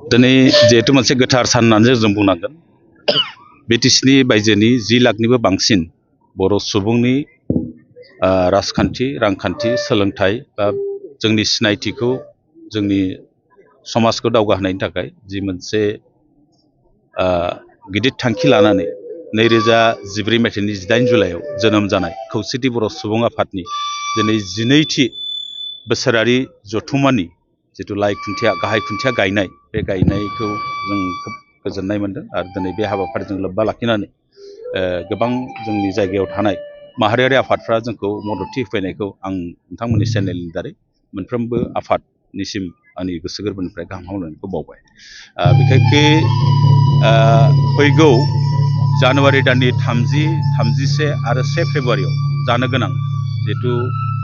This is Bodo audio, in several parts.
दिनै जिहेतु मोनसे गोथार सान होननानै जों बुंनांगोन बिटिसिनि बायजोनि 10 लाखनिबो बांसिन बर' सुबुंनि राजखान्थि रांखान्थि सोलोंथाइ बा जोंनि सिनायथिखौ जोंनि समाजखौ दावगाहोनायनि थाखाय जि मोनसे गिदिर थांखि लानानै 2014 मायथाइनि 18 जुलाइआव जोनोम जानाय खौसेथि बर' सुबुं आफादनि दिनै 12थि बोसोरारि जथुम्मानि जिथु गाहाय खुन्थिया गायनाय बे गायनायखौ जों खोब गोजोननाय मोनदों आरो दिनै बे हाबाफारिजों लोब्बा लाखिनानै गोबां जोंनि जायगायाव थानाय माहारियारि आफादफ्रा जोंखौ मददथि होफैनायखौ आं नोंथांमोननि चेनेलनि दारै मोनफ्रोमबो आफादनिसिम आंनि गोसो गोरबोनिफ्राय गाहाम हामलायनायखौ बावबाय। बिखेखकै फैगौ जानुवारि दाननि 30, 31 आरो 1 फेब्रुवारियाव जानो गोनां जिहेतु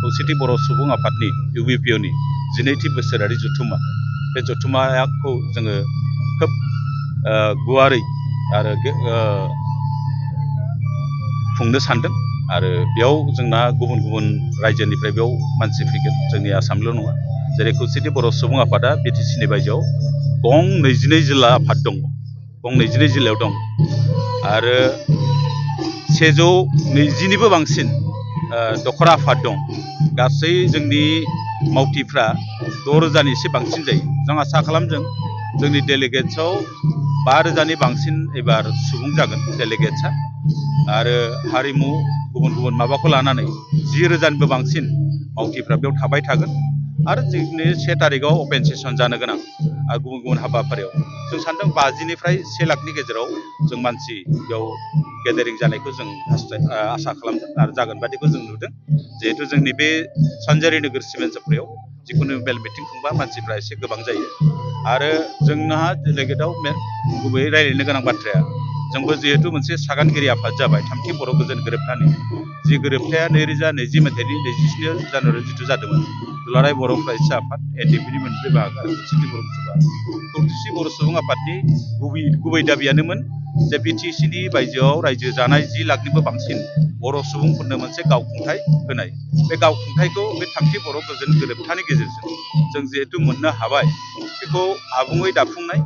खौसेथि बर' सुबुं आफादनि UBPOनि 12थि बोसोरारि जथुम्मा बे जथुम्माखौ जोङो खोब गुवारै आरो खुंनो सानदों आरो बेयाव जोंना गुबुन गुबुन रायजोनिफ्राय बेयाव मानसि फैगोन जोंनि आसामल' नङा जेरै खौसेथि बर' सुबुं आफादा बिटिसिनि बायजोआव गं 22 जिल्ला आफाद दं गं 22 जिल्लायाव दं आरो 120निबो बांसिन दखरा आफाद दं गासै जोंनि मावथिफ्रा 6,000नि एसे बांसिन जायो जों आसा खालामदों जोंनि डेलिगेट्सआव 5,000नि बांसिन एबार सुबुं जागोन डेलिगेट्सआ आरो हारिमु गुबुन गुबुन माबाखौ लानानै 10,000निबो बांसिन मावथिफ्रा बेयाव थाबाय थागोन आरो जोंनि 1 तारिखआव अपेन सेसन जानो गोनां आरो गुबुन गुबुन हाबाफारियाव जों सानदों 50निफ्राय 1 लाखनि गेजेराव जों मानसि बेयाव गेदारिं जानायखौ जों आसा खालामदों आरो जागोन बादिखौ जों नुदों जिहेतु जोंनि बे सानजारि नोगोर सिमेन्ट सापरियाव जिखुनु मेल मिटिं खुंबा मानसिफ्रा एसे गोबां जायो आरो जोंहा डेलिगेटआव गुबैयै रायज्लायनो गोनां बाथ्राया जोंबो जिहेतु मोनसे सागानगिरि आफाद जाबाय 3थि बर' गोजोन गोरोबथानि जि गोरोबथाया 2020 मायथाइनि 27 जानुवारियाव जिथु जादोंमोन दुलाराय बर' फरायसा आफाद NDPनि मोनब्रै बाहागो आरो खौसेथि बर' सुबुं आफादनि गुबै दाबियानोमोन जे बिटिसिनि बायजोआव रायजो जानाय 10 लाखनिबो बांसिन बर' सुबुंफोरनो मोनसे गावखुंथाय होनाय बे गावखुंथायखौ बे 3थि बर' गोजोन गोरोबथानि गेजेरजों जों जिहेतु मोननो हाबाय बेखौ आबुङै दाफुंनाय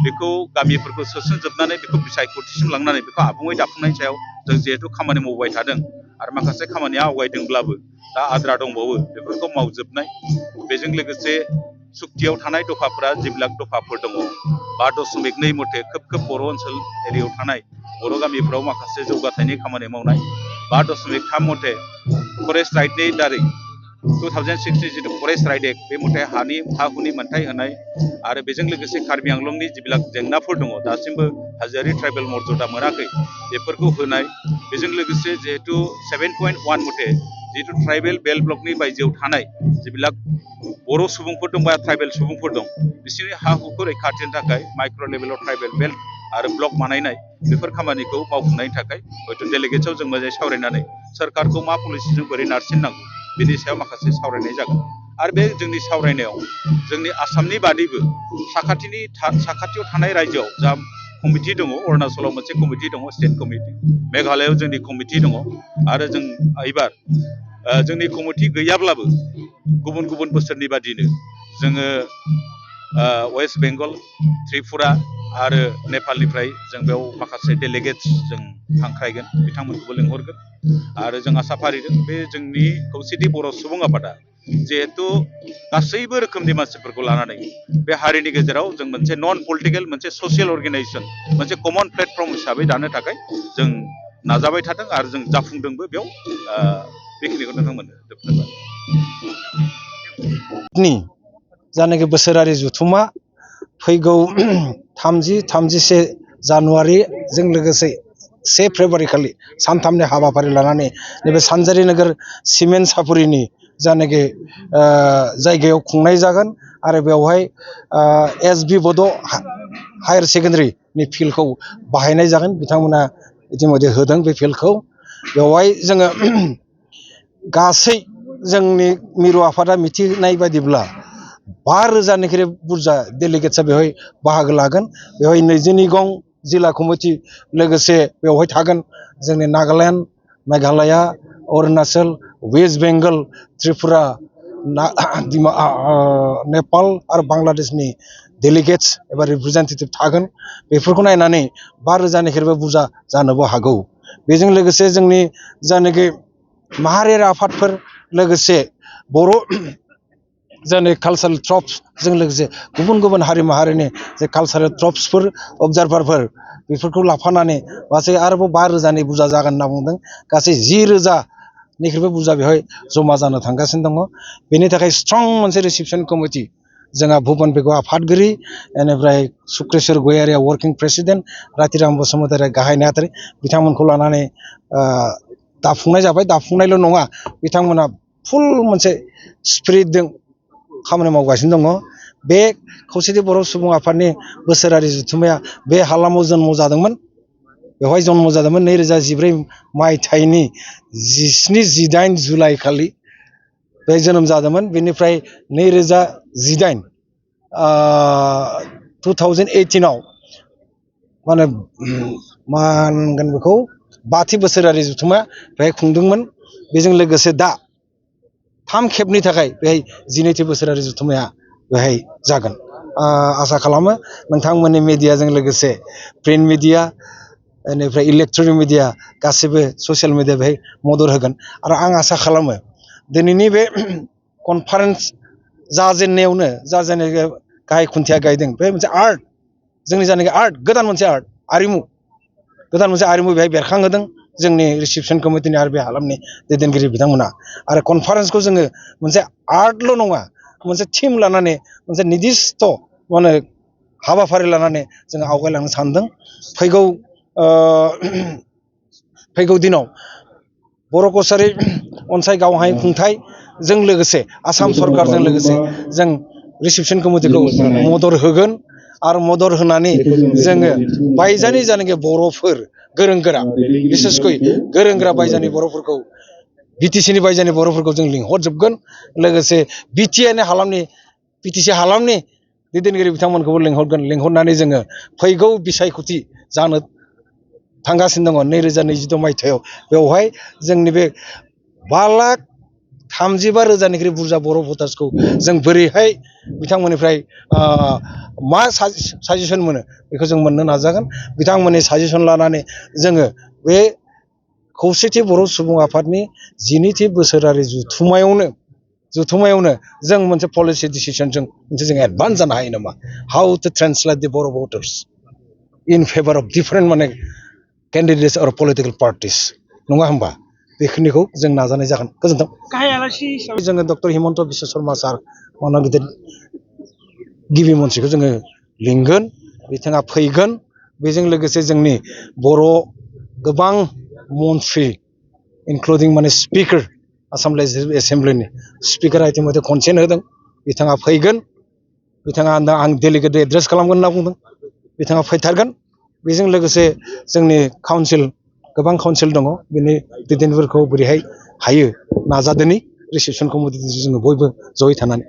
बेखौ गामिफोरखौ सोसनजोबनानै बेखौ बिसायख'थिसिम लांनानै बेखौ आबुङै दाफुंनायनि सायाव जों जिहेतु खामानि मावबाय थादों आरो माखासे खामानिया आवगायदोंब्लाबो दा आद्रा दंबावो बेफोरखौ मावजोबनाय बेजों लोगोसे सुक्तियाव थानाय दफाफोरा 10 दफाफोर दङ 5.2 मथे खोब बर' ओनसोल एरियायाव थानाय बर' गामिफ्राव माखासे जौगाथायनि खामानि मावनाय 5.3 मथे फरेस्ट राइटनि दारै 2006 जिथु फरेस्ट राइट एक्ट बे मथे हा हुनि मोनथाय होनाय आरो बेजों लोगोसे कार्बि आंलंनि जिबिलाक जेंनाफोर दङ दासिमबो हाजोआरि ट्राइबेल मर्यादा मोनाखै बेफोरखौ होनाय बेजों लोगोसे जिहेतु 7.1 मथे जिहेतु ट्राइबेल बेल्ट ब्लकनि बायजोआव थानाय जिबिलाक बर' सुबुंफोर दं बा ट्राइबेल सुबुंफोर दं बिसोरनि हा हुखौ रैखाथिनि थाखाय माइक्र' लेभेलाव ट्राइबेल बेल्ट आरो ब्लक बानायनाय बेफोर खामानिखौ मावफुंनायनि थाखाय हयथ' डेलिगेट्सआव जों मोजाङै सावरायनानै सरकारखौ मा पलिसिजों बोरै नारसिननांगौ बेनि सायाव माखासे सावरायनाय जागोन आरो बे जोंनि सावरायनायाव जोंनि आसामनि बादैबो साखाथियाव थानाय रायजोआव जा कमिटि दङ अरुणाचलाव मोनसे कमिटि दङ स्टेट कमिटि मेघालयआव जोंनि कमिटि दङ आरो जों एबार जोंनि कमिटि गैयाब्लाबो गुबुन गुबुन बोसोरनि बादिनो जोङो वेस्ट बेंगल त्रिपुरा आरो नेपालनिफ्राय जों बेयाव माखासे डेलिगेट्स जों हांख्रायगोन बिथांमोनखौबो लिंहरगोन आरो जों आसा फारिदों बे जोंनि खौसेथि बर' सुबुं आफादा जिहेतु गासैबो रोखोमनि मानसिफोरखौ लानानै बे हारिनि गेजेराव जों मोनसे नन पलिटिकेल मोनसे ससियेल अर्गेनाइजेसन मोनसे कमन प्लेटफर्म हिसाबै दानो थाखाय जों नाजाबाय थादों आरो जों जाफुंदोंबो बेयाव बेखिनिखौ नोंथांमोननो जोबथारबाय जानाखि बोसोरारि जथुम्मा फैगौ 30-31 जानुवारिजों लोगोसे 1 फेब्रुवारि खालि सानथामनि हाबाफारि लानानै नैबे सानजारि नोगोर सिमेन्ट सापरिनि जानाखि जायगायाव खुंनाय जागोन आरो बेवहाय SB बड' हायार सेकेन्डारिनि फिल्डखौ बाहायनाय जागोन बिथांमोना इतिमধ্যे होदों बे फिल्डखौ बेवहाय जोङो गासै जोंनि मिरु आफादा मिथिनाय बायदिब्ला 5,000निख्रुइ बुरजा डेलिगेट्सआ बेवहाय बाहागो लागोन बेवहाय 22 जिल्ला कमिटि लोगोसे बेवहाय थागोन जोंनि नागालेण्ड मेघालया अरुणाचल वेस्ट बेंगल त्रिपुरा नेपाल आरो बांलादेशनि डेलिगेट्स एबा रिप्रेजेन्टेटिभ थागोन बेफोरखौ नायनानै 5,000निख्रुइबो बुरजा जानोबो हागौ। बेजों लोगोसे जोंनि जायनाखि माहारियारि आफादफोर लोगोसे बर' जोंनि कालचारेल ट्रप्सजों लोगोसे गुबुन गुबुन हारि माहारिनि जे कालचारेल ट्रप्सफोर अबजारभारफोर बेफोरखौ लाफानानै गासै आरोबाव 5,000नि बुरजा जागोन होनना बुंदों। गासै 10,000निख्रुइबो बुरजा बेवहाय जमा जानो थांगासिनो दङ। बेनि थाखाय स्ट्रं मोनसे रिसेपसन कमिटि जोंहा भुबन बेगआ आफादगिरि, बेनिफ्राय सुक्रेस्वर गयारिया वर्किं प्रेसिडेन्ट, रातिराम बसुमतारिया गाहाय नेहाथारि, बिथांमोनखौ लानानै दाफुंनाय जाबाय। दाफुंनायल' नङा, बिथांमोना फुल मोनसे स्पिरिटजों खामानि मावगासिनो दङ। बे खौसेथि बर' सुबुं आफादनि बोसोरारि जथुम्माया बे हालामाव जन्म जादोंमोन। बेवहाय जन्म जादोंमोन 2014 मायथाइनि 17-18 जुलाइ खालि बे जोनोम जादोंमोन। बेनिफ्राय 2018 2018आव मा होनगोन बेखौ 5थि बोसोरारि जथुम्मा बेहाय खुंदोंमोन। बेजों लोगोसे दा 3 खेबनि थाखाय बेहाय 12थि बोसोरारि जथुम्माया बेहाय जागोन। आसा खालामो नोंथांमोननि मिडियाजों लोगोसे प्रिन्ट मिडिया, बेनिफ्राय इलेक्ट्रनिक मिडिया, गासैबो ससियेल मिडिया बेहाय मदद होगोन। आरो आं आसा खालामो दिनैनि बे कनफारेन्स जाजेननायावनो जाजेननाय गाहाय खुन्थिया गायदों बे मोनसे आर्ट, जोंनि जायनाखि आर्ट, गोदान मोनसे आर्ट, गोदान मोनसे आरिमु बेहाय बेरखांहोदों जोंनि रिसेपसन कमिटिनि आरो बे हालामनि दैदेनगिरि बिथांमोना। आरो कनफारेन्सखौ जोङो मोनसे आर्टल' नङा, मोनसे थिम लानानै मोनसे निर्दिष्ट हाबाफारि लानानै जोङो आवगायलांनो सानदों। फैगौ दिनाव बर' कसारि अनसाय गावहाय खुंथायजों लोगोसे आसाम सरकारजों लोगोसे जों रिसेपसन कमिटिखौ मदद होगोन। आरो मदद होनानै जोङो बायजानि जानाखि बर'फोर गोरों गोरा, बिसेसकै गोरों गोरा बायजानि बर'फोरखौ, बिटिसिनि बायजानि बर'फोरखौ जों लिंहरजोबगोन। लोगोसे बिटिसि हालामनि दैदेनगिरि बिथांमोनखौबो लिंहरनानै जोङो फैगौ बिसायख'थि जानो थांगासिनो दङ 2026 मायथाइयाव। बेवहाय जोंनि बे 5,35,000निख्रुइ बुरजा बर' भटार्सखौ जों बोरैहाय बिथांमोननिफ्राय मा साजेसन मोनो बेखौ जों मोननो नाजागोन। बिथांमोननि साजेसन लानानै जोङो बे खौसेथि बर' सुबुं आफादनि 12थि बोसोरारि जथुम्मायावनो जों मोनसे पलिसि डिसिसनजों मोनसे जों एडभान्स जानो हायो नामा, how to translate the Bodo' voters in favour of different candidates आरो पलिटिकेल पार्टिस, नङा होमबा? बेखिनिखौ जों नाजानाय जागोन। गोजोन्थों। गाहाय आलासि हिसाबै जोङो डक्टर हिमन्त बिश्व शर्मा सार माननीय गिदिर गिबि मन्थ्रिखौ जोङो लिंगोन, बिथाङा फैगोन। बेजों लोगोसे जोंनि बर' गोबां मन्थ्रि including speaker, Assam legislative एसेमब्लिनि speaker इतिमধ্যে consent होदों, बिथाङा फैगोन। बिथाङा आं डेलिगेट एड्रेस खालामगोन होनना बुंदों, बिथाङा फैथारगोन। बेजों लोगोसे जोंनि गोबां काउन्सिल दङ, बिनि दैदेनगिरिफोरखौ बोरैहाय हायो नाजादोनि रिसेपसन कमिटिजों जोङो बयबो जयै थानानै